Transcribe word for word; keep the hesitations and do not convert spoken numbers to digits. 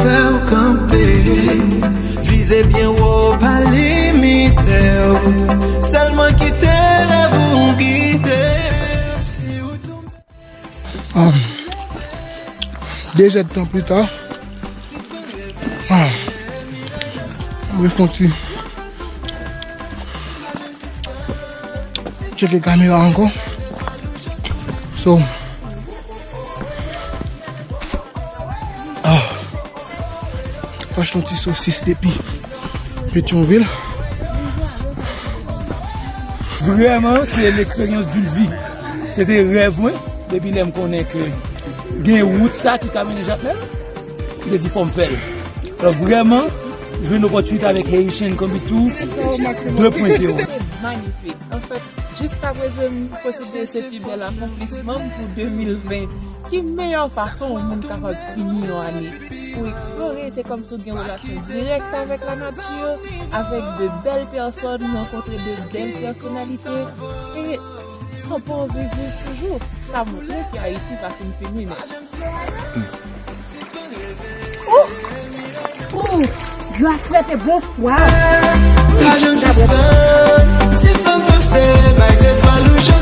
Fè w kanpe, vize byen wo, pa limite w. Sèlman kite rèv ou gide w. Si ou tonbe Ah, de zè tan pli ta. Ah, mwen fè yon ti tcheke kamera ankò. So, ah, m achte yon ti sosis depi Petyonvil. Vrèman, se l'expérience d'une vie. Se te rèv mwen, depi lè m konnen ke gen wout sa ki ka mennen Jakmèl, m te di fò m fè l. Alò, vrèman, jwenn opòtinite avèk Haitian Comedy Tour de pwen zewo. Magnifique. En fait, jusqu'à présent, m konsidere se pi bèl akonplisman m pou de mil ven. Ki meyè fason yon moun kapab fini yon ane pou eksplore? Se kòmsi w gen relasyon dirèk avèk lanati, avèk de bèl pèsòn, rankontre de bèl pèsonalite. E sa w pa anvi viv toujou? Sa montre ke Ayiti pa fin fini nèt. Ou, ou, Gras rete bonswa. Pa janm sispann, sispann panse, bay zetwal ou chans.